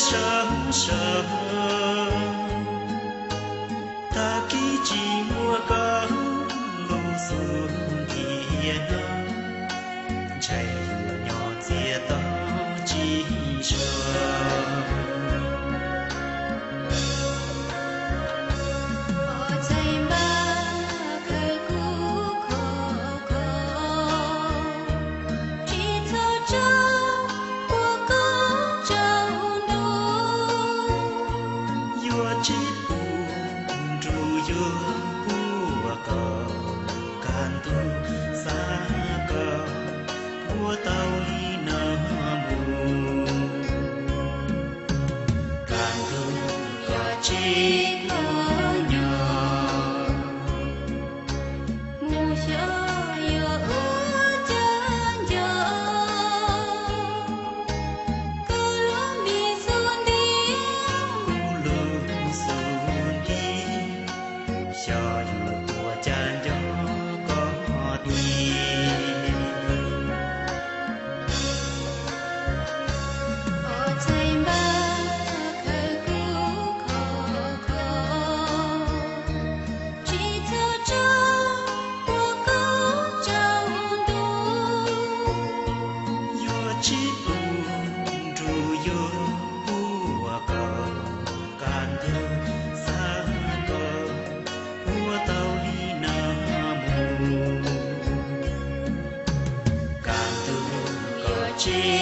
Sawv sawv, tag kis tsis muaj koj lub xub ntiag no, ntshai yuav nyob txias to tsis so. Txhais npab khawv kub khov kho, tsis txhob tso ua koj tsaus ntuj. Yuav tsis pub nruj yuav puag koj, kaj ntug xav koj, ua tau li no mus. Kaj ntug koj tsis hlub nyob, mus xyov yuav ua cas nco. Koj lub npe xub ntiag, kuv lub xub ntiag, xyov yuav ua cas nco koj tiag. Txhais npab khawv kub khov kho, tsis txhob tso ua koj tsaus ntuj. Yuav tsis pub nruj yuav puag koj, kaj ntug xav koj, ua tau li no mus. Kaj ntug koj tsis